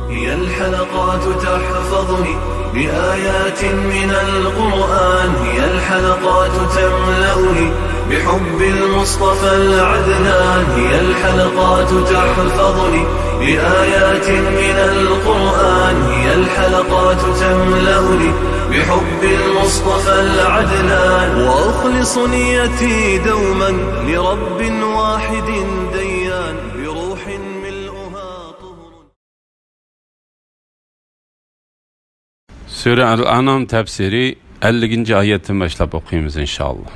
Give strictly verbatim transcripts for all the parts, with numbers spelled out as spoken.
هي الحلقات تحفظني بآيات من القرآن، هي الحلقات تملأني بحب المصطفى العدنان، هي الحلقات تحفظني بآيات من القرآن، هي الحلقات تملأني بحب المصطفى العدنان، وأخلص نيتي دوما لرب واحد ديان، بروح ملؤها طهر. سۈرە ئەل-ئەنئام تەپسىرى ئەللىكىنچى ئايەتتىن باشلاپ ئوقۇيمىز، ئىنشائاللا.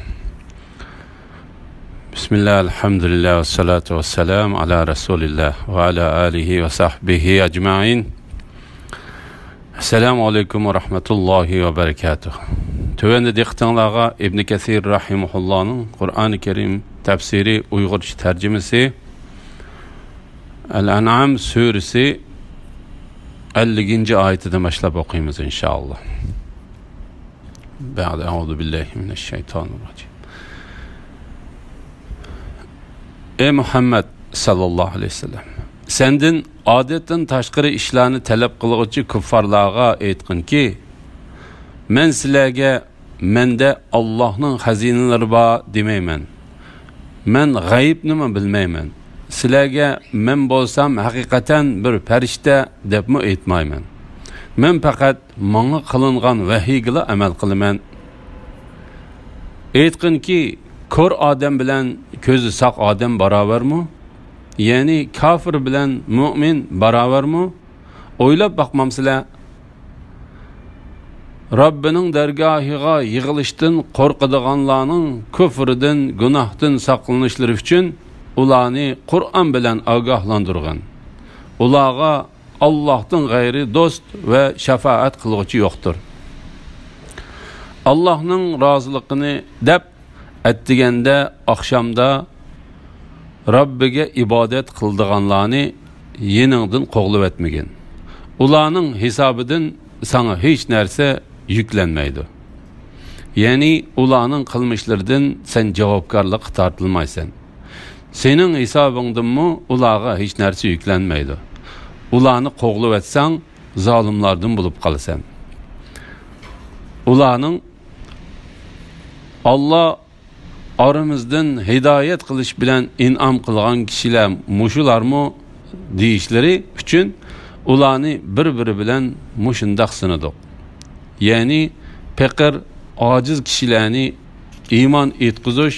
بىسمىللا، ئەلھەمدۇلىللا، ۋەسسالاتۇ ۋەسسالامۇ ئالا رەسۇلىللا ۋە ئالا ئالىھى ۋە سەھبىھى ئەجمەئىن. ئەسسالامۇ ئەلەيكۇم ۋە رەھمەتۇللاھى ۋە بەرەكاتۇھ. تۆۋەندە دىققىتىڭلارغا ئىبنى كەسىر رەھىمەھۇللانىڭ قۇرئانى كەرىم تەپسىرى ئۇيغۇرچە تەرجىمىسى، ئەل-ئەنئام سۈرىسى ئەللىكىنچى ئايىتىدىن باشلاپ ئوقۇيمىز، ئىنشائاللا. بەئدە، ئەئۇزۇ بىللاھى مىنەششەيتانىررەجىم. ئەي مۇھەممەد ساللاللاھۇ ئەلەيھى ۋەسەللەم، سەندىن ئادەتتىن تاشقىرى ئىشلارنى تەلەپ قىلغۇچى كۇففارلارغا ئېيتقىنكى، مەن سىلەرگە مەندە ئاللاھنىڭ خەزىنىلىرى بار دېمەيمەن. مەن غەيىبنىمۇ بىلمەيمەن. سىلەرگە مەن بولسام ھەقىقەتەن بىر پەرىشتە دەپمۇ ئېيتمايمەن. مەن پەقەت ماڭا قىلىنغان ۋەھىيگىلا ئەمەل قىلىمەن. ئېيتقىنكى، كور ئادەم بىلەن كۆزى ساق ئادەم باراۋەرمۇ؟ يەنى كاپىر بىلەن مۇئمىن باراۋەرمۇ؟ ئويلاپ باقمامسىلەر؟ رەببىنىڭ دەرگاھىغا يىغىلىشتىن قورقىدىغانلارنىڭ كۇفرىدىن، گۇناھتىن ساقلىنىشلىرى ئۈچۈن ئۇلارنى قۇرئان بىلەن ئاگاھلاندۇرغىن. ئۇلارغا ئاللاھتىن غەيرى دوست ۋە شاپائەت قىلغۇچى يوقتۇر. ئاللاھنىڭ رازىلىقىنى دەپ ئەتىگەندە، ئاخشامدا رەببىگە ئىبادەت قىلىدىغانلارنى يېنىڭدىن قوغلىۋەتمىگىن. ئۇلارنىڭ ھېسابىدىن ساڭا ھېچ نەرسە يۈكلەنمەيدۇ. يەنى ئۇلارنىڭ قىلمىشلىرىدىن سەن جاۋابكارلىققا تارتىلمايسەن. سېنىڭ ھېسابىڭدىنمۇ ئۇلارغا ھېچ نەرسە يۈكلەنمەيدۇ. ئۇلارنى قوغلىۋەتسەڭ، زالىملاردىن بولۇپ قالىسەن. ئۇلارنىڭ، «ئاللا ئارىمىزدىن ھىدايەت قىلىش بىلەن ئىنئام قىلغان كىشىلەر مۇشۇلارمۇ؟» دېيىشلىرى ئۈچۈن ئۇلارنى بىر-بىرى بىلەن مۇشۇنداق سىنىدۇق. يەنى پېقىر، ئاجىز كىشىلەرنى ئىمان ئېيتقۇزۇش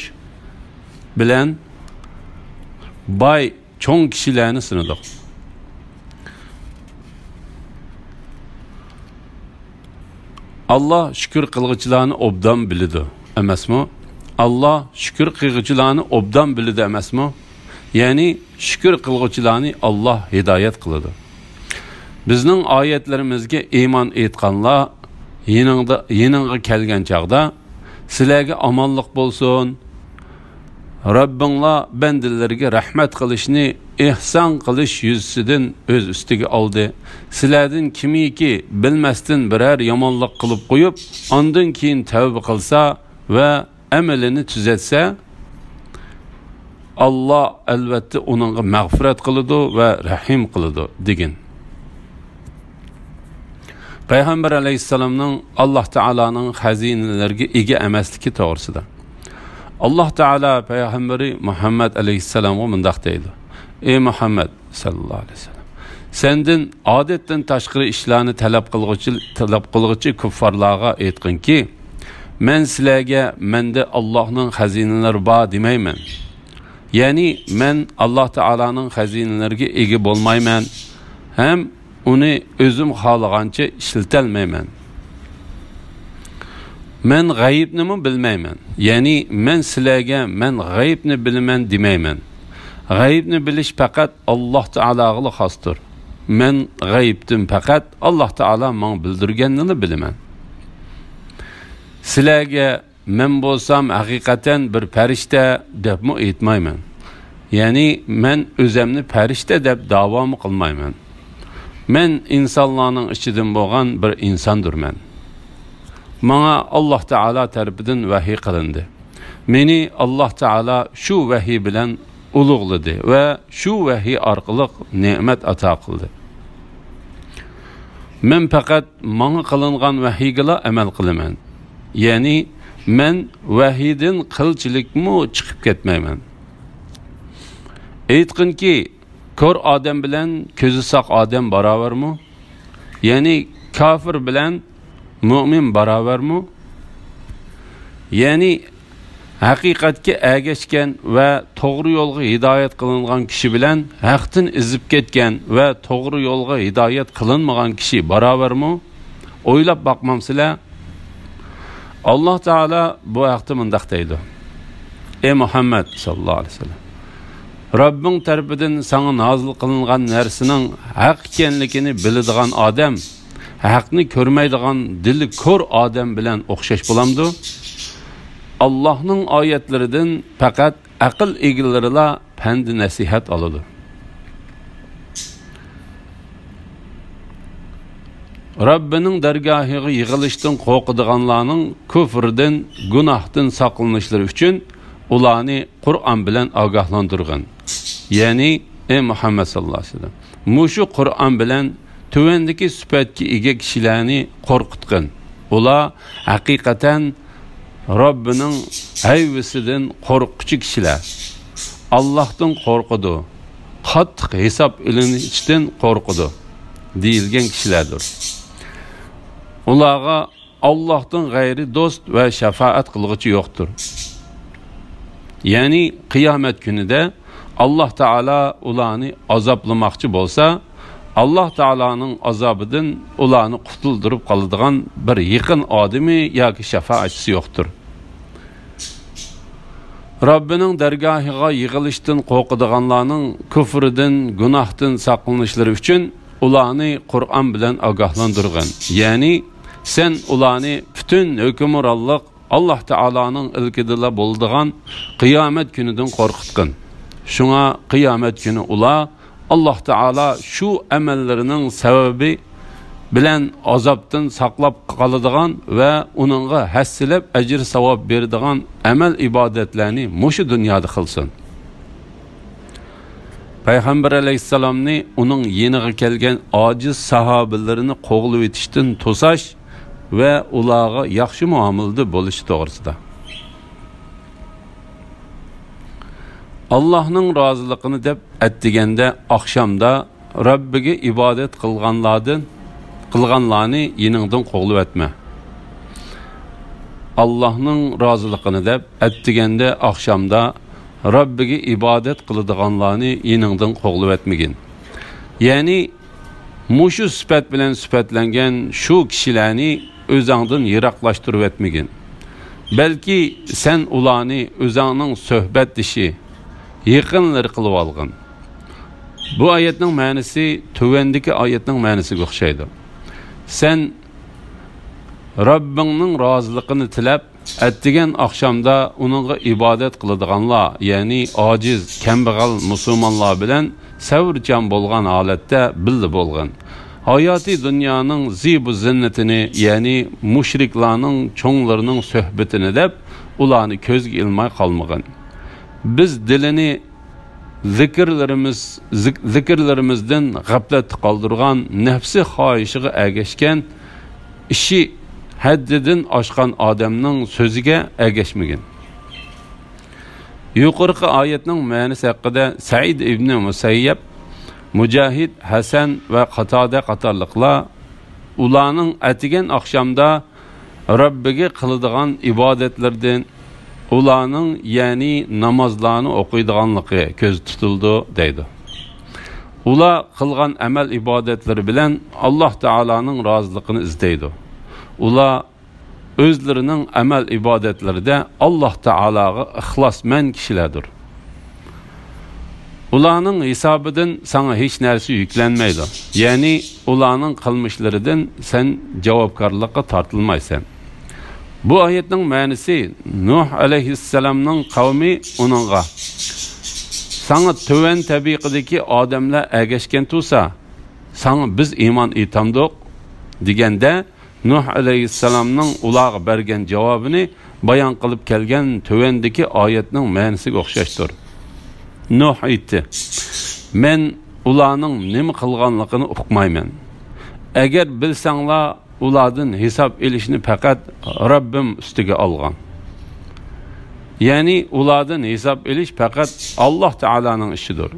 بىلەن باي، چوڭ كىشىلەرنى سىنىدۇق. ئاللا شۈكۈر قىلغۇچىلارنى ئوبدان بىلىدۇ ئەمەسمۇ؟ ئاللا شۈكۈر قىلغۇچىلارنى ئوبدان بىلىدۇ ئەمەسمۇ؟ يەنى شۈكۈر قىلغۇچىلارنى ئاللا ھىدايەت قىلىدۇ. بىزنىڭ ئايەتلىرىمىزگە ئىمان ئېيتقانلار يېنىڭدا، يېنىڭغا كەلگەن چاغدا، سىلەرگە ئامانلىق بولسۇن، رەببىڭلار بەندىلىرىگە رەھمەت قىلىشنى ئېھسان قىلىش يۈزىسىدىن ئۆز ئۈستىگە ئالدى. سىلەردىن كىمكى بىلمەستىن بىرەر يامانلىق قىلىپ قويۇپ، ئاندىن كېيىن تەۋبە قىلسا ۋە ئەمىلىنى تۈزەتسە، ئاللا ئەلۋەتتە ئۇنىڭغا مەغپىرەت قىلىدۇ ۋە رەھىم قىلىدۇ، دېگىن. پەيغەمبەر ئەلەيھىسسالامنىڭ ئاللا تائالانىڭ خەزىنىلىرىگە ئىگە ئەمەسلىكى توغرىسىدا. ئاللا تائالا پەيغەمبىرى مۇھەممەد ئەلەيھىسسالامغا مۇنداق دەيدۇ: «ئەي مۇھەممەد ساللاللاھۇ ئەلەيھى ۋەسەللەم، سەندىن ئادەتتىن تاشقىرى ئىشلارنى تەلەپ قىلغۇچى، تەلەپ قىلغۇچى كۇففارلارغا ئېيتقىنكى، مەن سىلەرگە مەندە ئاللاھنىڭ خەزىنىلىرى بار دېمەيمەن. يەنى مەن ئاللا تائالانىڭ خەزىنىلىرىگە ئىگە بولمايمەن ھەم ئۇنى ئۆزۈم خالىغانچە ئىشلىتەلمەيمەن. مەن غەيىبنىمۇ بىلمەيمەن. يەنى مەن سىلەرگە مەن غەيىبنى بىلىمەن دېمەيمەن. غەيىبنى بىلىش پەقەت ئاللا تائالاغىلا خاستۇر. مەن غەيىبتىن پەقەت ئاللا تائالا ماڭا بىلدۈرگەننىلا بىلىمەن. سىلەرگە مەن بولسام ھەقىقەتەن بىر پەرىشتە دەپمۇ ئېيتمايمەن. يەنى مەن ئۆزەمنى پەرىشتە دەپ داۋامۇ قىلمايمەن. مەن ئىنسانلارنىڭ ئىچىدىن بولغان بىر ئىنساندۇرمەن. ماڭا ئاللا تائالا تەرىپىدىن ۋەھىي قىلىندى. مېنى ئاللا تائالا شۇ ۋەھىي بىلەن ئۇلۇغلىدى ۋە شۇ ۋەھىي ئارقىلىق نېمەت ئاتا قىلدى. مەن پەقەت ماڭا قىلىنغان ۋەھىيگىلا ئەمەل قىلىمەن. يەنى، مەن ۋەھىيدىن قىلچىلىكمۇ چىقىپ كەتمەيمەن. ئېيتقىنكى، كور ئادەم بىلەن كۆزى ساق ئادەم باراۋەرمۇ؟ يەنى، كاپىر بىلەن مۆمىن باراۋەرمۇ؟ يەنى، ھەقىقەتكە ئەگەشكەن ۋە توغرا يولغا ھىدايەت قىلىنغان كىشى بىلەن ھەقتىن ئېزىپ كەتكەن ۋە توغرا يولغا ھىدايەت قىلىنمىغان كىشى باراۋەرمۇ؟ ئويلاپ باقمامسىلەر؟ ئاللاھ تائالا بۇ ھەقتە مۇنداق دەيدۇ: ئەي مۇھەممەد ساللاللاھۇ ئەلەيھى ۋەسەللەم، رەببىڭ تەرىپىدىن ساڭا نازىل قىلىنغان نەرسىنىڭ ھەق ئىكەنلىكىنى بىلىدىغان ئادەم ھەقنى كۆرمەيدىغان دىلى كور ئادەم بىلەن ئوخشاش بولامدۇ؟ ئاللاھنىڭ ئايەتلىرىدىن پەقەت ئەقىل ئىگىلىرىلا پەند-نەسىھەت ئالىدۇ. رەببىنىڭ دەرگاھىغا يىغىلىشتىن قورقىدىغانلارنىڭ كۇفرىدىن، گۇناھتىن ساقلىنىشلىرى ئۈچۈن ئۇلارنى قۇرئان بىلەن ئاگاھلاندۇرغىن. يەنى، ئەي مۇھەممەد ساللاللاھۇ ئەلەيھى ۋەسەللەم، مۇشۇ قۇرئان بىلەن تۆۋەندىكى سۈپەتكە ئىگە كىشىلەرنى قورقۇتقىن. ئۇلار ھەقىقەتەن رەببىنىڭ ھەيۋىسىدىن قورققۇچى كىشىلەر، ئاللاھتىن قورقىدۇ، قاتتىق ھېساب ئېلىنىشتىن قورقىدۇ دېيىلگەن كىشىلەردۇر. ئۇلارغا ئاللاھتىن غەيرىي دوست ۋە شاپائەت قىلغۇچى يوقتۇر. يەنى قىيامەت كۈنىدە ئاللاھ تائالا ئۇلارنى ئازابلىماقچى بولسا، ئاللاھ تائالانىڭ ئازابىدىن ئۇلارنى قۇتۇلدۇرۇپ قالىدىغان بىر يېقىن ئادىمى ياكى شاپائەتچىسى يوقتۇر. رەببىنىڭ دەرگاھىغا يىغىلىشتىن قورقىدىغانلارنىڭ كۇفرىدىن، گۇناھتىن ساقلىنىشلىرى ئۈچۈن ئۇلارنى قۇرئان بىلەن ئاگاھلاندۇرغىن. يەنى، سەن ئۇلارنى پۈتۈن ھۆكۈمرانلىق ئاللاھ تائالانىڭ ئىلكىدىلا بولىدىغان قىيامەت كۈنىدىن قورقۇتقىن. شۇڭا قىيامەت كۈنى ئۇلار ئاللاھ تائالا شۇ ئەمەللىرىنىڭ سەۋەبى بىلەن ئازابتىن ساقلاپ قالىدىغان ۋە ئۇنىڭغا ھەسسىلەپ ئەجىر-ساۋاب بېرىدىغان ئەمەل-ئىبادەتلەرنى مۇشۇ دۇنيادا قىلسۇن. پەيغەمبەر ئەلەيھىسسالامنى ئۇنىڭ يېنىغا كەلگەن ئاجىز ساھابىلىرىنى قوغلىۋېتىشتىن توساش ۋە ئۇلارغا ياخشى مۇئامىلىدە بولۇشى توغرىسىدا. ئاللاھنىڭ رازىلىقىنى دەپ ئەتىگەندە، ئاخشامدا رەببىگە ئىبادەت قىلغانلاردىن، قىلغانلارنى يېنىڭدىن قوغلىۋەتمە. ئاللاھنىڭ رازىلىقىنى دەپ ئەتىگەندە، ئاخشامدا رەببىگە ئىبادەت قىلىدىغانلارنى يېنىڭدىن قوغلىۋەتمىگىن. يەنى، مۇشۇ سۈپەت بىلەن سۈپەتلەنگەن شۇ كىشىلەرنى ئۆزەڭدىن يىراقلاشتۇرۇۋەتمىگىن. بەلكى سەن ئۇلارنى ئۆزەڭنىڭ سۆھبەتدىشى، يېقىنلىرى قىلىۋالغىن. بۇ ئايەتنىڭ مەنىسى تۆۋەندىكى ئايەتنىڭ مەنىسىگە ئوخشايدۇ. سەن رەببىڭنىڭ رازىلىقىنى تىلەپ، ئەتىگەن ئاخشامدا ئۇنىڭغا ئىبادەت قىلىدىغانلار، يەنى ئاجىز، كەمبەغەل مۇسۇلمانلار بىلەن سەۋرچان بولغان ھالەتتە بىللە بولغىن. ھاياتىي دۇنيانىڭ زىبۇ زىننىتىنى، يەنى مۇشرىكلارنىڭ چوڭلىرىنىڭ سۆھبىتىنى دەپ، ئۇلارنى كۆزگە ئىلماي قالمىغىن. بىز دىلىنى زىكىرلىرىمىز، زىك-، زىكىرلىرىمىزدىن غەپلەتتە قالدۇرغان، نەپسى خاھىشىغا ئەگەشكەن، ئىشى ھەددىدىن ئاشقان ئادەمنىڭ سۆزىگە ئەگەشمىگىن. يۇقىرىقى ئايەتنىڭ مەنىسى ھەققىدە سەئىد ئىبنى مۇسەييەب، مۇجاھىد، ھەسەن ۋە قاتادە قاتارلىقلار ئۇلارنىڭ ئەتىگەن ئاخشامدا رەببىگە قىلىدىغان ئىبادەتلىرىدىن ئۇلارنىڭ، يەنى نامازلارنى ئوقۇيدىغانلىقى كۆزدە تۇتۇلىدۇ، دەيدۇ. ئۇلار قىلغان ئەمەل-ئىبادەتلىرى بىلەن ئاللاھ تائالانىڭ رازىلىقىنى ئىزدەيدۇ. ئۇلار ئۆزلىرىنىڭ ئەمەل-ئىبادەتلىرىدە ئاللاھ تائالاغا ئىخلاسمەن كىشىلەردۇر. ئۇلارنىڭ ھېسابىدىن ساڭا ھېچ نەرسە يۈكلەنمەيدۇ. يەنى ئۇلارنىڭ قىلمىشلىرىدىن سەن جاۋابكارلىققا تارتىلمايسەن. بۇ ئايەتنىڭ مەنىسى، نۇھ ئەلەيھىسسالامنىڭ قەۋمى ئۇنىڭغا، ساڭا تۆۋەن تەبىقىدىكى ئادەملەر ئەگەشكەن تۇرسا، ساڭا بىز ئىمان ئېيتامدۇق؟ دېگەندە، نۇھ ئەلەيھىسسالامنىڭ ئۇلارغا بەرگەن جاۋابىنى بايان قىلىپ كەلگەن تۆۋەندىكى ئايەتنىڭ مەنىسىگە ئوخشاشتۇر. نۇھ ئېيتتى، مەن ئۇلارنىڭ نېمە قىلغانلىقىنى ئۇقمايمەن. ئەگەر بىلسەڭلار، ئۇلاردىن ھېساب ئېلىشنى پەقەت رەببىم ئۈستىگە ئالغان. يەنى ئۇلاردىن ھېساب ئېلىش پەقەت ئاللاھ تائالانىڭ ئىشىدۇر.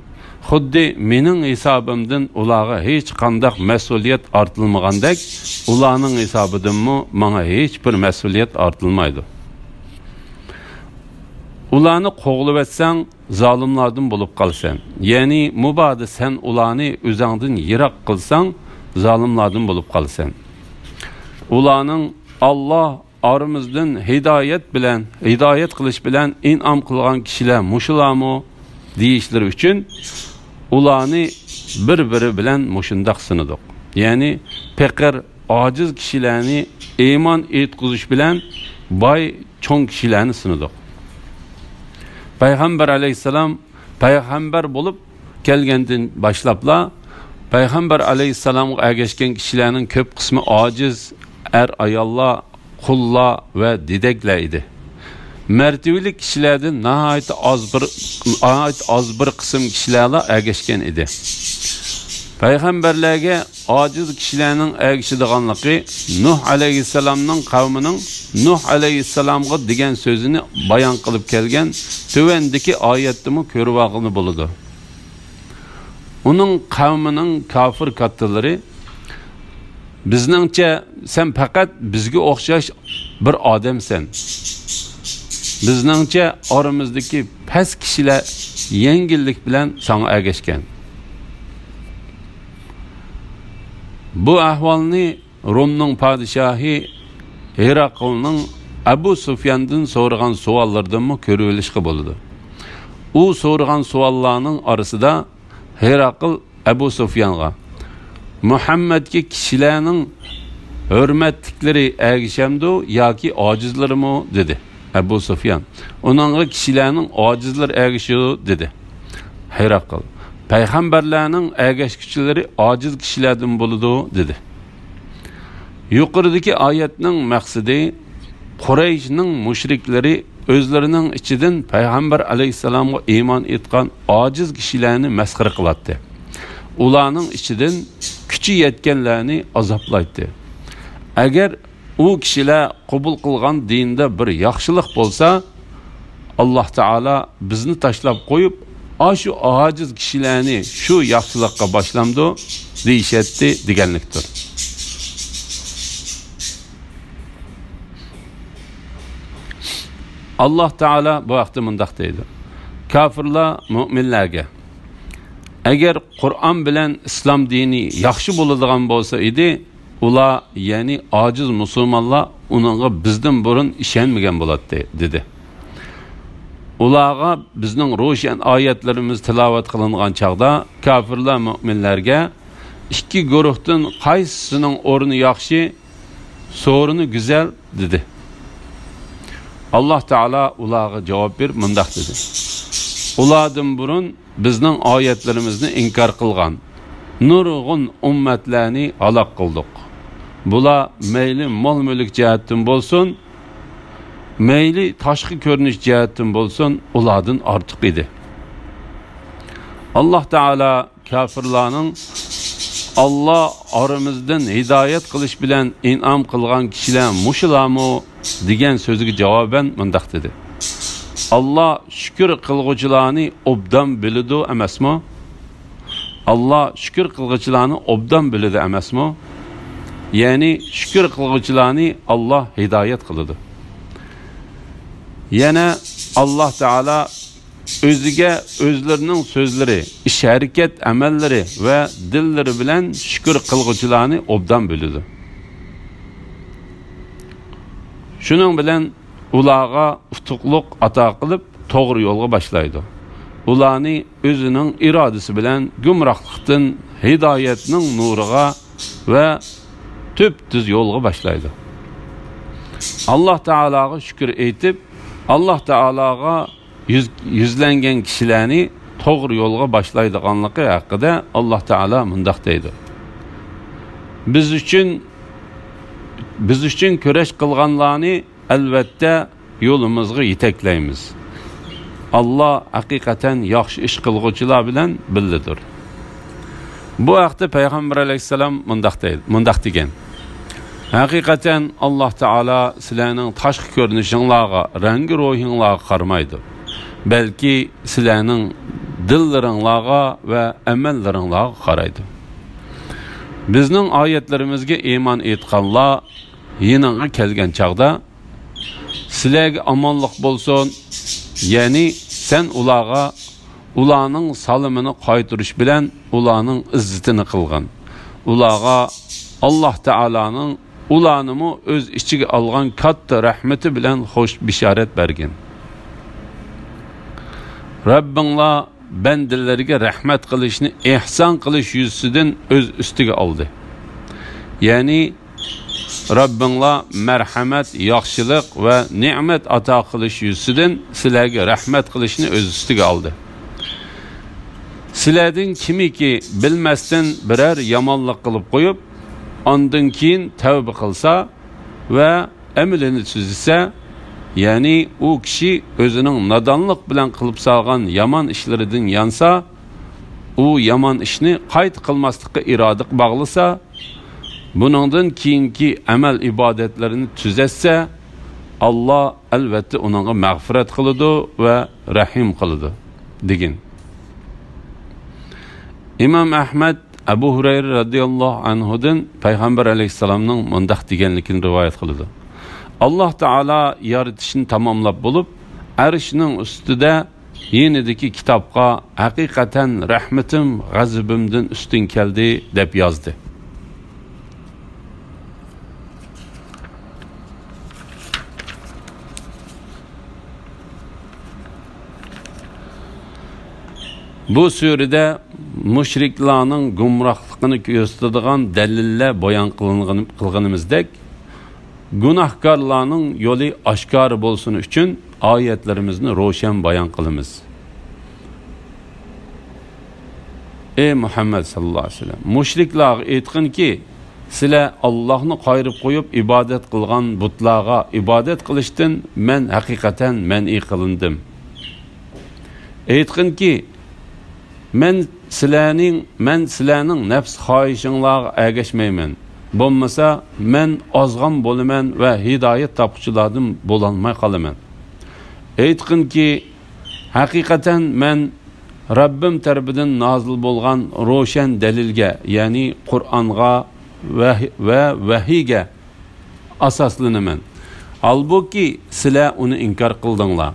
خۇددى مېنىڭ ھېسابىمدىن ئۇلارغا ھېچقانداق مەسئۇلىيەت ئارتىلمىغاندەك، ئۇلارنىڭ ھېسابىدىنمۇ ماڭا ھېچبىر مەسئۇلىيەت ئارتىلمايدۇ. ئۇلارنى قوغلىۋەتسەڭ، زالىملاردىن بولۇپ قالىسەن. يەنى مۇبادا سەن ئۇلارنى ئۆزۈڭدىن يىراق قىلساڭ، زالىملاردىن بولۇپ قالىسەن. ئۇلارنىڭ ئاللاھ ئارىمىزدىن ھىدايەت بىلەن، ھىدايەت قىلىش بىلەن ئىنئام قىلغان كىشىلەر مۇشۇلارمۇ دېيىشلىرى ئۈچۈن ئۇلارنى بىر-بىرى بىلەن مۇشۇنداق سىنىدۇق. يەنى پېقىر، ئاجىز كىشىلەرنى ئىمان ئېيتقۇزۇش بىلەن باي، چوڭ كىشىلەرنى سىنىدۇق. پەيغەمبەر ئەلەيھىسسالام پەيغەمبەر بولۇپ كەلگەندىن باشلاپلا، پەيغەمبەر ئەلەيھىسسالامغا ئەگەشكەن كىشىلەرنىڭ كۆپ قىسمى ئاجىز، ئەر-ئاياللار، قۇللار ۋە دېدەكلەر ئىدى. مەرتىۋىلىك كىشىلەردىن ناھايىتى ئاز بىر، ناھايىتى ئاز بىر قىسىم كىشىلەرلا ئەگەشكەن ئىدى. پەيغەمبەرلەرگە ئاجىز كىشىلەرنىڭ ئەگىشىدىغانلىقى نۇھ ئەلەيھىسسالامنىڭ قەۋمىنىڭ نۇھ ئەلەيھىسسالامغا دېگەن سۆزىنى بايان قىلىپ كەلگەن تۆۋەندىكى ئايەتتىمۇ كۆرۈۋالغىلى بولىدۇ. ئۇنىڭ قەۋمىنىڭ كاپىر كاتتىلىرى، بىزنىڭچە، سەن پەقەت بىزگە ئوخشاش بىر ئادەمسەن. بىزنىڭچە، ئارىمىزدىكى پەس كىشىلەر يەڭگىللىك بىلەن ساڭا ئەگەشكەن. بۇ ئەھۋالنى رومنىڭ پادىشاھى ھېراقلنىڭ ئەبۇ سۇفياندىن سورىغان سوئاللىرىدىنمۇ كۆرۈۋېلىشقا بولىدۇ. ئۇ سورىغان سوئاللارنىڭ ئارىسىدا ھېراقل ئەبۇ سۇفيانغا، مۇھەممەدكە كىشىلەرنىڭ ھۆرمەتلىكلىرى ئەگىشەمدۇ ياكى ئاجىزلىرىمۇ؟ دېدى. ئەبۇ سۇفيان، ئۇنىڭغا كىشىلەرنىڭ ئاجىزلىرى ئەگىشىدۇ، دېدى. ھېراقل، پەيغەمبەرلەرنىڭ ئەگەشكۈچىلىرى ئاجىز كىشىلەردىن بولىدۇ، دېدى. يۇقىرىدىكى ئايەتنىڭ مەقسىتى، قۇرەيشنىڭ مۇشرىكلىرى ئۆزلىرىنىڭ ئىچىدىن پەيغەمبەر ئەلەيھىسسالامغا ئىمان ئېيتقان ئاجىز كىشىلەرنى مەسخىرە قىلاتتى. ئۇلارنىڭ ئىچىدىن كۈچى يەتكەنلەرنى ئازابلايتتى. ئەگەر ئۇ كىشىلەر قوبۇل قىلغان دىندا بىر ياخشىلىق بولسا، ئاللاھ تائالا بىزنى تاشلاپ قويۇپ، ئاشۇ ئاجىز كىشىلەرنى شۇ ياخشىلىققا باشلامدۇ دېيىشەتتى دېگەنلىكتۇر. ئاللاھ تائالا بۇ ھەقتە مۇنداق دەيدۇ، كاپىرلار مۆمىنلەرگە، ئەگەر قۇرئان بىلەن ئىسلام دىنى ياخشى بولىدىغان بولسا ئىدى، ئۇلار، يەنى ئاجىز مۇسۇلمانلار ئۇنىڭغا بىزدىن بۇرۇن ئىشەنمىگەن بولاتتى، دېدى. ئۇلارغا بىزنىڭ روشەن ئايەتلىرىمىز تىلاۋەت قىلىنغان چاغدا كاپىرلار مۆمىنلەرگە، ئىككى گۇرۇھتىن قايسىسىنىڭ ئورنى ياخشى، سورۇنى گۈزەل، دېدى. ئاللاھ تائالا ئۇلارغا جاۋاب بېرىپ مۇنداق دېدى، ئۇلاردىن بۇرۇن بىزنىڭ ئايەتلىرىمىزنى ئىنكار قىلغان نۇرغۇن ئۈممەتلەرنى ھالاك قىلدۇق. بۇلار مەيلى مال-مۈلۈك جەھەتتىن بولسۇن، مەيلى تاشقى كۆرۈنۈش جەھەتتىن بولسۇن، ئۇلاردىن ئارتۇق ئىدى. ئاللاھ تائالا كاپىرلارنىڭ، «ئاللاھ ئارىمىزدىن ھىدايەت قىلىش بىلەن ئىنئام قىلغان كىشىلەر مۇشۇلارمۇ؟» دېگەن سۆزىگە جاۋابەن مۇنداق دېدى، «ئاللاھ شۈكۈر قىلغۇچىلارنى ئوبدان بىلىدۇ ئەمەسمۇ؟» ئاللاھ شۈكۈر قىلغۇچىلارنى ئوبدان بىلىدۇ ئەمەسمۇ؟ يەنى شۈكۈر قىلغۇچىلارنى ئاللاھ ھىدايەت قىلىدۇ. يەنە ئاللاھ تائالا ئۆزىگە ئۆزلىرىنىڭ سۆزلىرى، ئىش-ھەرىكەت ئەمەللىرى ۋە دىللىرى بىلەن شۈكۈر قىلغۇچىلارنى ئوبدان بىلىدۇ. شۇنىڭ بىلەن ئۇلارغا ئۇتۇقلۇق ئاتا قىلىپ، توغرا يولغا باشلايدۇ. ئۇلارنى ئۆزىنىڭ ئىرادىسى بىلەن گۇمراھلىقتىن ھىدايەتنىڭ نۇرىغا ۋە تۈپتۈز يولغا باشلايدۇ. ئاللاھ تائالاغا شۈكۈر ئېيتىپ، ئاللاھ تائالاغا يۈز-، يۈزلەنگەن كىشىلەرنى توغرا يولغا باشلايدىغانلىقى ھەققىدە ئاللاھ تائالا مۇنداق دەيدۇ، بىز ئۈچۈن، بىز ئۈچۈن كۈرەش قىلغانلارنى ئەلۋەتتە يولىمىزغا يېتەكلەيمىز. ئاللاھ ھەقىقەتەن ياخشى ئىش قىلغۇچىلار بىلەن بىللىدۇر. بۇ ھەقتە پەيغەمبەر ئەلەيھىسسالام مۇنداق دەيدۇ، مۇنداق دېگەن: «ھەقىقەتەن، ئاللاھ تائالا سىلەرنىڭ تاشقى كۆرۈنۈشۈڭلارغا، رەڭگى روھىڭلارغا قارىمايدۇ، بەلكى سىلەرنىڭ دىللىرىڭلارغا ۋە ئەمەللىرىڭلارغا قارايدۇ.» بىزنىڭ ئايەتلىرىمىزگە ئىمان ئېيتقانلار يېنىڭغا كەلگەن چاغدا، «سىلەرگە ئامانلىق بولسۇن»، يەنى سەن ئۇلارغا ئۇلارنىڭ سالىمىنى قايتۇرۇش بىلەن ئۇلارنىڭ ئىززىتىنى قىلغىن. ئۇلارغا ئاللاھ تائالانىڭ ئۇلارنىمۇ ئۆز ئىچىگە ئالغان كاتتا رەھمىتى بىلەن خۇش بېشارەت بەرگىن. رەببىڭلار بەندىلىرىگە رەھمەت قىلىشنى ئېھسان قىلىش يۈزىسىدىن ئۆز ئۈستىگە ئالدى. يەنى رەببىڭلار مەرھەمەت، ياخشىلىق ۋە نېمەت ئاتا قىلىش يۈزىسىدىن سىلەرگە رەھمەت قىلىشنى ئۆز ئۈستىگە ئالدى. سىلەردىن كىمكى بىلمەستىن بىرەر يامانلىق قىلىپ قويۇپ، ئاندىن كېيىن تەۋبە قىلسا ۋە ئەمىلىنى تۈزىسە، يەنى ئۇ كىشى ئۆزىنىڭ نادانلىق بىلەن قىلىپ سالغان يامان ئىشلىرىدىن يانسا، ئۇ يامان ئىشنى قايتا قىلماسلىققا ئىرادە باغلىسا، بۇنىڭدىن كېيىنكى ئەمەل ئىبادەتلىرىنى تۈزەتسە، ئاللاھ ئەلۋەتتە ئۇنىڭغا مەغپىرەت قىلىدۇ ۋە رەھىم قىلىدۇ، دېگىن. ئىمام ئەھمەد ئەبۇ ھۇرەيرە رەزىياللاھۇ ئەنھۇدىن پەيغەمبەر ئەلەيھىسسالامنىڭ مۇنداق دېگەنلىكىنى رىۋايەت قىلىدۇ: «ئاللاھ تائالا يارىتىشنى تاماملاپ بولۇپ، ئەرشنىڭ ئۈستىدە يېنىدىكى كىتابقا، ھەقىقەتەن رەھمىتىم غەزىپىمدىن ئۈستۈن كەلدى، دەپ يازدى.» بۇ سۈرىدە مۇشرىكلارنىڭ گۇمراھلىقىنى كۆرسىتىدىغان دەلىللەر بايان قىلىنغىنى، قىلغىنىمىزدەك، گۇناھكارلارنىڭ يولى ئاشكارا بولسۇن ئۈچۈن ئايەتلىرىمىزنى روشەن بايان قىلىمىز. ئەي مۇھەممەد ساللاللاھۇ ئەلەيھى ۋەسەللەم، مۇشرىكلارغا ئېيتقىنكى، سىلەر ئاللاھنى قايرىپ قويۇپ ئىبادەت قىلغان بۇتلارغا ئىبادەت قىلىشتىن مەن ھەقىقەتەن مەنئى قىلىندىم. ئېيتقىنكى، مەن سىلەرنىڭ، مەن سىلەرنىڭ نەپس خاھىشىڭلارغا ئەگەشمەيمەن. بولمىسا، مەن ئازغان بولىمەن ۋە ھىدايەت تاپقۇچىلاردىن بولالماي قالىمەن. ئېيتقىنكى، ھەقىقەتەن مەن رەببىم تەرىپىدىن نازىل بولغان روشەن دەلىلگە، يەنى قۇرئانغا ۋە، ۋە ۋەھىيگە ئاساسلىنىمەن. ھالبۇكى، سىلەر ئۇنى ئىنكار قىلدىڭلار.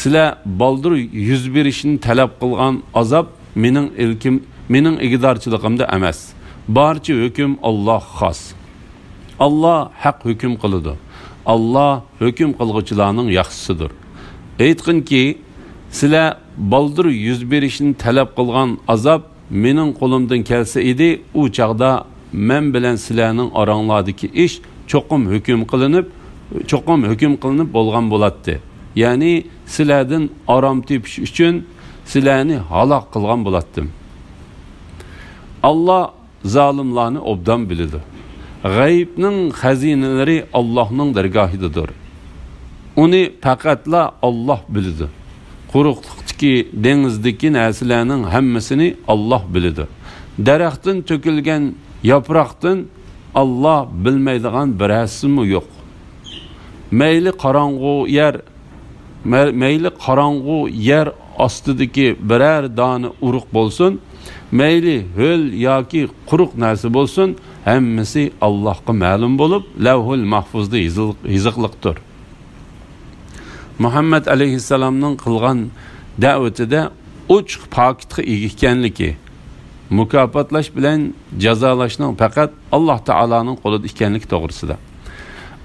سىلەر بالدۇر يۈز بېرىشنى تەلەپ قىلغان ئازاب مېنىڭ ئىلكىم، مېنىڭ ئىگىدارچىلىقىمدا ئەمەس. بارچە ھۆكۈم ئاللاھقا خاس. ئاللاھ ھەق ھۆكۈم قىلىدۇ. ئاللاھ ھۆكۈم قىلغۇچىلارنىڭ ياخشىسىدۇر. ئېيتقىنكى، سىلەر بالدۇر يۈز بېرىشنى تەلەپ قىلغان ئازاب مېنىڭ قولۇمدىن كەلسە ئىدى، ئۇ چاغدا مەن بىلەن سىلەرنىڭ ئاراڭلاردىكى ئىش چوقۇم ھۆكۈم قىلىنىپ، چوقۇم ھۆكۈم قىلىنىپ بولغان بولاتتى. يەنى سىلەردىن ئارام تېپىش ئۈچۈن سىلەرنى ھالاك قىلغان بولاتتىم. ئاللاھ زالىملارنى ئوبدان بىلىدۇ. غەيىبنىڭ خەزىنىلىرى ئاللاھنىڭ دەرگاھىدىدۇر. ئۇنى پەقەتلا ئاللاھ بىلىدۇ. قۇرۇقلۇقتىكى، دېڭىزدىكى نەرسىلەرنىڭ ھەممىسىنى ئاللاھ بىلىدۇ. دەرەختىن تۆكۈلگەن ياپراقتىن ئاللاھ بىلمەيدىغان بىرەرسىمۇ يوق. مەيلى قاراڭغۇ يەر، مە-، مەيلى قاراڭغۇ يەر ئاستىدىكى بىرەر دانە ئۇرۇق بولسۇن، مەيلى ھۆل ياكى قۇرۇق نەرسە بولسۇن، ھەممىسى ئاللاھقا مەلۇم بولۇپ، لەۋھۇل مەھفۇزدا يېزىل-، يېزىقلىقتۇر. مۇھەممەد ئەلەيھىسسالامنىڭ قىلغان دەۋىتىدە ئوچۇق پاكىتقا ئىگە ئىكەنلىكى، مۇكاپاتلاش بىلەن جازالاشنىڭ پەقەت ئاللاھ تائالانىڭ قولىدا ئىكەنلىكى توغرىسىدا.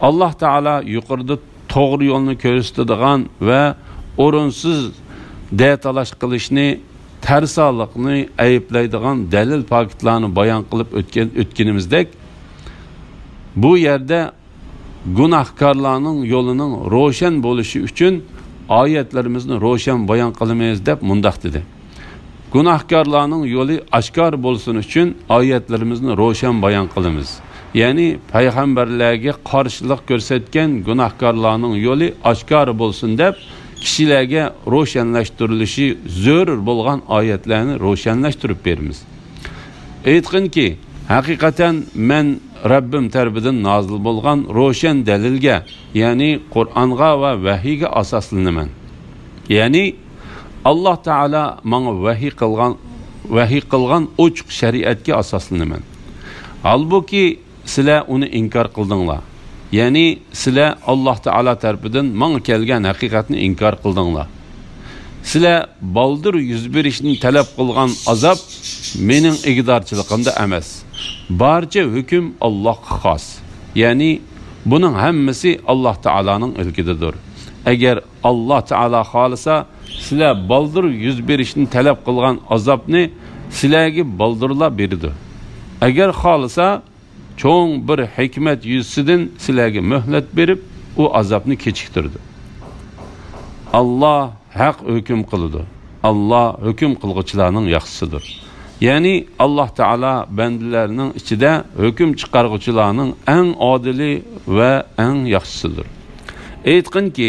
ئاللاھ تائالا يۇقىرىدا توغرا يولنى كۆرسىتىدىغان ۋە ئورۇنسىز دەتالاش قىلىشنى، تەرسالىقنى ئەيىبلەيدىغان دەلىل پاكىتلارنى بايان قىلىپ ئۆتكەن، ئۆتكىنىمىزدەك، بۇ يەردە گۇناھكارلارنىڭ يولىنىڭ روشەن بولۇشى ئۈچۈن ئايەتلىرىمىزنى روشەن بايان قىلىمىز، دەپ مۇنداق دېدى: گۇناھكارلارنىڭ يولى ئاشكارا بولسۇن ئۈچۈن ئايەتلىرىمىزنى روشەن بايان قىلىمىز. يەنى پەيغەمبەرلەرگە قارشىلىق كۆرسەتكەن گۇناھكارلارنىڭ يولى ئاشكارا بولسۇن دەپ، كىشىلەرگە روشەنلەشتۈرۈلۈشى زۆرۈر بولغان ئايەتلەرنى روشەنلەشتۈرۈپ بېرىمىز. ئېيتقىنكى، ھەقىقەتەن مەن رەببىم تەرىپىدىن نازىل بولغان روشەن دەلىلگە، يەنى قۇرئانغا ۋە ۋەھىيگە ئاساسلىنىمەن. يەنى ئاللاھ تائالا ماڭا ۋەھىي قىلغان، ۋەھىي قىلغان ئوچۇق شەرىئەتكە ئاساسلىنىمەن. ھالبۇكى، سىلەر ئۇنى ئىنكار قىلدىڭلار. يەنى سىلەر ئاللاھ تائالا تەرىپىدىن ماڭا كەلگەن ھەقىقەتنى ئىنكار قىلدىڭلار. سىلەر بالدۇر يۈز بېرىشنى تەلەپ قىلغان ئازاب مېنىڭ ئىگىدارچىلىقىمدا ئەمەس. بارچە ھۆكۈم ئاللاھقا خاس. يەنى بۇنىڭ ھەممىسى ئاللاھ تائالانىڭ ئىلكىدىدۇر. ئەگەر ئاللاھ تائالا خالىسا، سىلەر بالدۇر يۈز بېرىشنى تەلەپ قىلغان ئازابنى سىلەرگە بالدۇرلا بېرىدۇ. ئەگەر خالىسا، چوڭ بىر ھېكمەت يۈزىسىدىن سىلەرگە مۆھلەت بېرىپ، ئۇ ئازابنى كېچىكتۈرىدۇ. ئاللاھ ھەق ھۆكۈم قىلىدۇ. ئاللاھ ھۆكۈم قىلغۇچىلارنىڭ ياخشىسىدۇر. يەنى ئاللاھ تائالا بەندىلەرنىڭ ئىچىدە ھۆكۈم چىقارغۇچىلارنىڭ ئەڭ ئادىلى ۋە ئەڭ ياخشىسىدۇر. ئېيتقىنكى،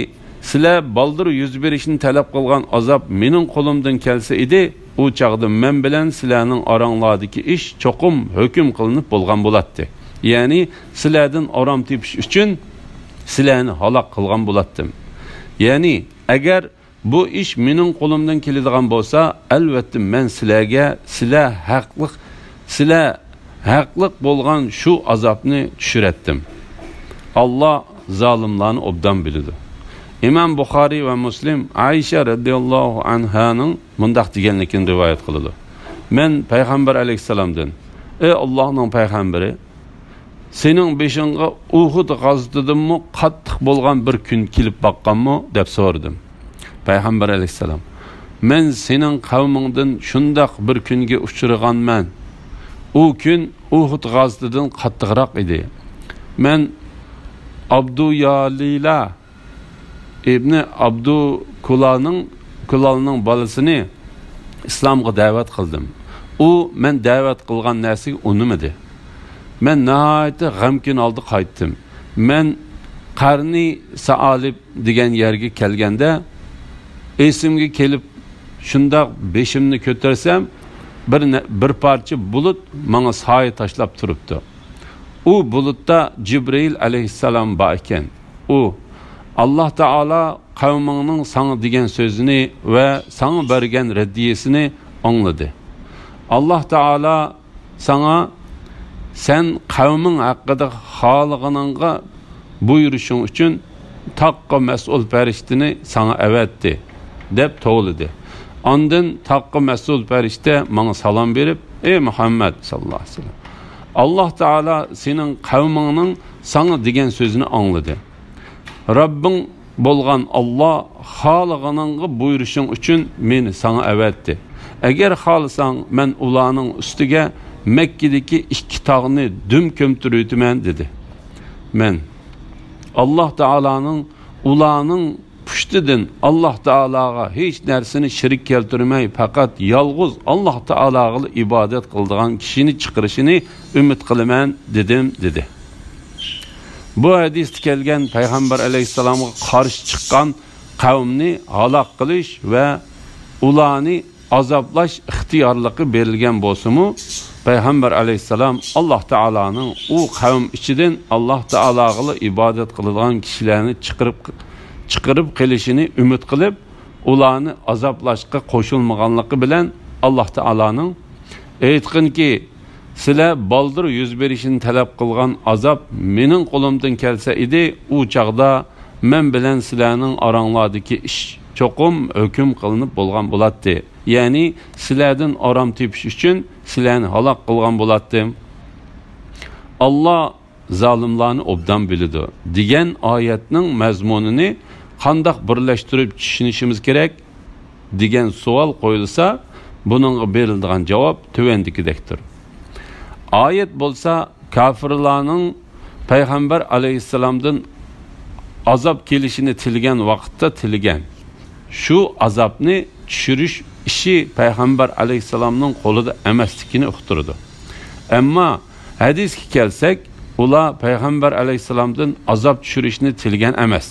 سىلەر بالدۇر يۈز بېرىشنى تەلەپ قىلغان ئازاب مېنىڭ قولۇمدىن كەلسە ئىدى، ئۇ چاغدا مەن بىلەن سىلەرنىڭ ئاراڭلاردىكى ئىش چوقۇم ھۆكۈم قىلىنىپ بولغان بولاتتى. يەنى سىلەردىن ئارام تېپىش ئۈچۈن سىلەرنى ھالاك قىلغان بولاتتىم. يەنى ئەگەر بۇ ئىش مېنىڭ قولۇمدىن كېلىدىغان بولسا، ئەلۋەتتە مەن سىلەرگە سىلەر ھەقلىق، سىلەر ھەقلىق بولغان شۇ ئازابنى چۈشۈرەتتىم. ئاللاھ زالىملارنى ئوبدان بىلىدۇ. ئىمام بۇخارىي ۋە مۇسلىم ئائىشە رەزىياللاھۇ ئەنھانىڭ مۇنداق دېگەنلىكىنى رىۋايەت قىلىدۇ: مەن پەيغەمبەر ئەلەيھىسسالامدىن، ئەي ئاللاھنىڭ پەيغەمبىرى، سېنىڭ بېشىڭغا ئۇھۇد غازىتىدىنمۇ قاتتىق بولغان بىر كۈن كېلىپ باققانمۇ؟ دەپ سورىدىم. پەيغەمبەر ئەلەيھىسسالام، مەن سېنىڭ قەۋمىڭدىن شۇنداق بىر كۈنگە ئۇچرىغانمەن. ئۇ كۈن ئۇھۇد غازىتىدىن قاتتىقراق ئىدى. مەن ئابدۇيالىلا ئىبنى ئابدۇ كۇلالنىڭ، كۇلالنىڭ بالىسىنى ئىسلامغا دەۋەت قىلدىم. ئۇ مەن دەۋەت قىلغان نەرسىگە ئۇنىمىدى. مەن ناھايىتى غەمكىن ھالدا قايتتىم. مەن قەرنى سائالىب دېگەن يەرگە كەلگەندە، ئېسىمگە كېلىپ، شۇنداق بېشىمنى كۆتۈرسەم، بىر نە-، بىر پارچە بۇلۇت ماڭا سايە تاشلاپ تۇرۇپتۇ. ئۇ بۇلۇتتا جىبرىئىل ئەلەيھىسسالام بار ئىكەن. ئۇ، ئاللاھ تائالا قەۋمىڭنىڭ ساڭا دېگەن سۆزىنى ۋە ساڭا بەرگەن رەددىيىسىنى ئاڭلىدى. ئاللاھ تائالا ساڭا، سەن قەۋمىڭ ھەققىدە خالىغىنىڭغا بۇيرۇشۇڭ ئۈچۈن تاغقا مەسئۇل پەرىشتىنى ساڭا ئەۋەتتى، دەپ توۋلىدى. ئاندىن تاغقا مەسئۇل پەرىشتە ماڭا سالام بېرىپ، ئەي مۇھەممەد ساللاللاھۇ ئەلەيھى ۋەسەللەم، ئاللاھ تائالا سېنىڭ قەۋمىڭنىڭ ساڭا دېگەن سۆزىنى ئاڭلىدى. رەببىڭ بولغان ئاللاھ خالىغىنىڭغا بۇيرۇشۇڭ ئۈچۈن مېنى ساڭا ئەۋەتتى. ئەگەر خالىساڭ، مەن ئۇلارنىڭ ئۈستىگە مەككىدىكى ئىككى تاغنى دۈم كۆمتۈرۈۋېتىمەن، دېدى. مەن، ئاللاھ تائالانىڭ ئۇلارنىڭ پۇشتىدىن ئاللاھ تائالاغا ھېچ نەرسىنى شېرىك كەلتۈرمەي، پەقەت يالغۇز ئاللاھ تائالاغىلا ئىبادەت قىلىدىغان كىشىنى چىقىرىشىنى ئۈمىد قىلىمەن، دېدىم، دېدى. بۇ ھەدىستە كەلگەن پەيغەمبەر ئەلەيھىسسالامغا قارشى چىققان قەۋمنى ھالاك قىلىش ۋە ئۇلارنى ئازابلاش ئىختىيارلىقى بېرىلگەن بولسىمۇ، پەيغەمبەر ئەلەيھىسسالام ئاللاھ تائالانىڭ ئۇ قەۋم ئىچىدىن ئاللاھ تائالاغىلا ئىبادەت قىلىدىغان كىشىلەرنى چىقىرىپ، چىقىرىپ قېلىشىنى ئۈمىد قىلىپ، ئۇلارنى ئازابلاشقا قوشۇلمىغانلىقى بىلەن، ئاللاھ تائالانىڭ، ئېيتقىنكى، سىلەر بالدۇر يۈز بېرىشىنى تەلەپ قىلغان ئازاب مېنىڭ قولۇمدىن كەلسە ئىدى، ئۇ چاغدا مەن بىلەن سىلەرنىڭ ئاراڭلاردىكى ئىش چوقۇم ھۆكۈم قىلىنىپ بولغان بولاتتى. يەنى سىلەردىن ئارام تېپىش ئۈچۈن سىلەرنى ھالاك قىلغان بولاتتىم. ئاللاھ زالىملارنى ئوبدان بىلىدۇ، دېگەن ئايەتنىڭ مەزمۇنىنى قانداق بىرلەشتۈرۈپ چۈشىنىشىمىز كېرەك؟ دېگەن سوئال قويۇلسا، بۇنىڭغا بېرىلىدىغان جاۋاب تۆۋەندىكىدەكتۇر. ئايەت بولسا كاپىرلارنىڭ پەيغەمبەر ئەلەيھىسسالامدىن ئازاب كېلىشىنى تىلىگەن ۋاقىتتا تىلىگەن شۇ ئازابنى چۈشۈرۈش ئىشى پەيغەمبەر ئەلەيھىسسالامنىڭ قولىدا ئەمەسلىكىنى ئۇقتۇرىدۇ. ئەمما ھەدىسكە كەلسەك، ئۇلار پەيغەمبەر ئەلەيھىسسالامدىن ئازاب چۈشۈرۈشنى تىلىگەن ئەمەس،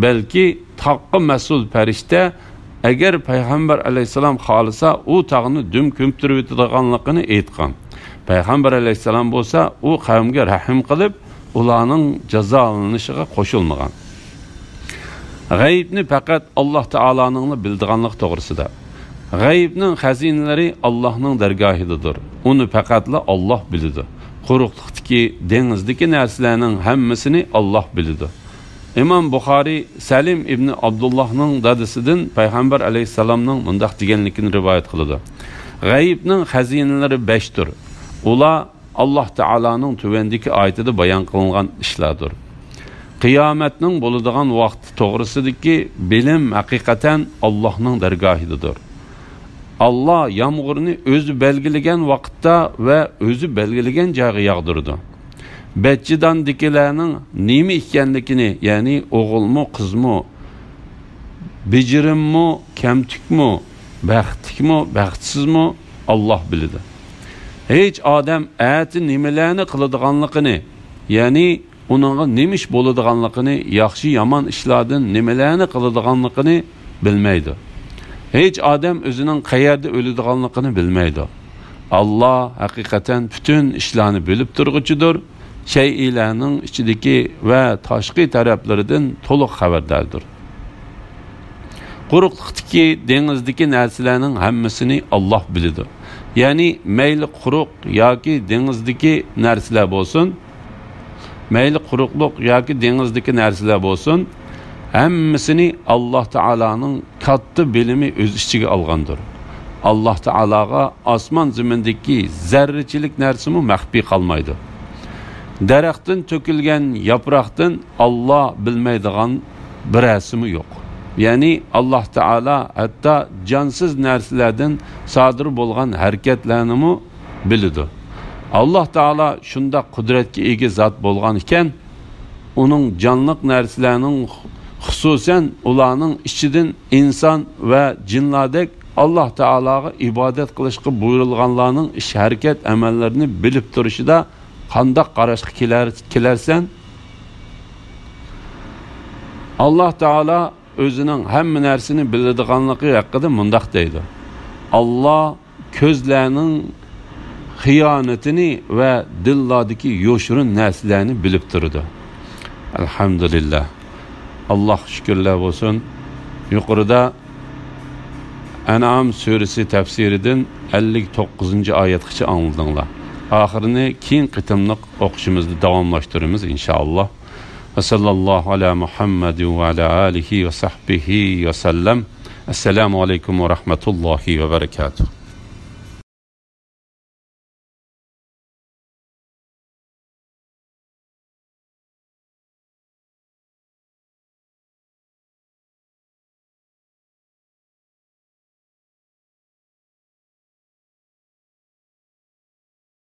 بەلكى تاغقا مەسئۇل پەرىشتە، ئەگەر پەيغەمبەر ئەلەيھىسسالام خالىسا، ئۇ تاغنى دۈم كۆمتۈرۈۋېتىدىغانلىقىنى ئېيتقان. پەيغەمبەر ئەلەيھىسسالام بولسا ئۇ قەۋمگە رەھىم قىلىپ، ئۇلارنىڭ جازالىنىشىغا قوشۇلمىغان. غەيىبنى پەقەت ئاللاھ تائالانىڭلا بىلىدىغانلىقى توغرىسىدا. غەيىبنىڭ خەزىنىلىرى ئاللاھنىڭ دەرگاھىدىدۇر. ئۇنى پەقەتلا ئاللاھ بىلىدۇ. قۇرۇقلۇقتىكى، دېڭىزدىكى نەرسىلەرنىڭ ھەممىسىنى ئاللاھ بىلىدۇ. ئىمام بۇخارىي سەلىم ئىبنى ئابدۇللاھنىڭ دادىسىدىن پەيغەمبەر ئەلەيھىسسالامنىڭ مۇنداق دېگەنلىكىنى رىۋايەت قىلىدۇ: «غەيىبنىڭ خەزىنىلىرى بەشتۇر. ئۇلار ئاللاھ تائالانىڭ تۆۋەندىكى ئايىتىدە بايان قىلىنغان ئىشلاردۇر. قىيامەتنىڭ بولىدىغان ۋاقتى توغرىسىدىكى بىلىم ھەقىقەتەن ئاللاھنىڭ دەرگاھىدىدۇر. ئاللاھ يامغۇرنى ئۆزى بەلگىلىگەن ۋاقىتتا ۋە ئۆزى بەلگىلىگەن جايغا ياغدۇرىدۇ. بەچچىداندىكىلەرنىڭ نېمە ئىكەنلىكىنى، يەنى ئوغۇلمۇ، قىزمۇ، بېجىرىممۇ، كەمتۈكمۇ، بەختلىكمۇ، بەختسىزمۇ، ئاللاھ بىلىدۇ. ھېچ ئادەم ئەتە نېمىلەرنى قىلىدىغانلىقىنى، يەنى ئۇنىڭغا نېمە ئىش بولىدىغانلىقىنى، ياخشى-يامان ئىشلاردىن نېمىلەرنى قىلىدىغانلىقىنى بىلمەيدۇ. ھېچ ئادەم ئۆزىنىڭ قەيەردە ئۆلىدىغانلىقىنى بىلمەيدۇ. ئاللاھ ھەقىقەتەن پۈتۈن ئىشلارنى بىلىپ تۇرغۇچىدۇر، شەيئىلەرنىڭ ئىچىدىكى ۋە تاشقى تەرەپلىرىدىن تولۇق خەۋەرداردۇر. قۇرۇقلۇقتىكى، دېڭىزدىكى نەرسىلەرنىڭ ھەممىسىنى ئاللاھ بىلىدۇ.» يەنى مەيلى قۇرۇق ياكى دېڭىزدىكى نەرسىلەر بولسۇن، مەيلى قۇرۇقلۇق ياكى دېڭىزدىكى نەرسىلەر بولسۇن، ھەممىسىنى ئاللاھ تائالانىڭ كاتتا بىلىمى ئۆز ئىچىگە ئالغاندۇر. ئاللاھ تائالاغا ئاسمان زېمىندىكى زەررىچىلىك نەرسىمۇ مەخپىي قالمايدۇ. دەرەختىن تۆكۈلگەن ياپراقتىن ئاللاھ بىلمەيدىغان بىرەرسىمۇ يوق. يەنى ئاللاھ تائالا ھەتتا جانسىز نەرسىلەردىن سادىر بولغان ھەرىكەتلەرنىمۇ بىلىدۇ. ئاللاھ تائالا شۇنداق قۇدرەتكە ئىگە زات بولغان ئىكەن، ئۇنىڭ جانلىق نەرسىلەرنىڭ، خۇسۇسەن ئۇلارنىڭ ئىچىدىن ئىنسان ۋە جىنلاردەك ئاللاھ تائالاغا ئىبادەت قىلىشقا بۇيرۇلغانلارنىڭ ئىش-ھەرىكەت ئەمەللىرىنى بىلىپ تۇرۇشىدا قانداق قاراشقا كېلەر-، كېلەرسەن؟ ئاللاھ تائالا ئۆزىنىڭ ھەممە نەرسىنى بىلىدىغانلىقى ھەققىدە مۇنداق دەيدۇ: «ئاللاھ كۆزلەرنىڭ خىيانىتىنى ۋە دىللاردىكى يوشۇرۇن نەرسىلەرنى بىلىپ تۇرىدۇ.» ئەلھەمدۇلىللاھ. ئاللاھقا شۈكۈرلەر بولسۇن. يۇقىرىدا ئەنئام سۈرىسى تەپسىرىدىن ئەللىك توققۇزىنچى ئايەتكىچە ئاڭلىدىڭلار. ئاخىرىنى كېيىن قېتىملىق ئوقۇشىمىزدا داۋاملاشتۇرىمىز، ئىنشائاللاھ. ۋە ساللاللاھۇ ئەلا مۇھەممەدىن ۋە ئەلا ئالىھى ۋە سەھبىھى ۋە سەللەم. ئەسسالامۇ ئەلەيكۇم ۋە رەھمەتۇللاھى ۋە بەرەكاتۇھ.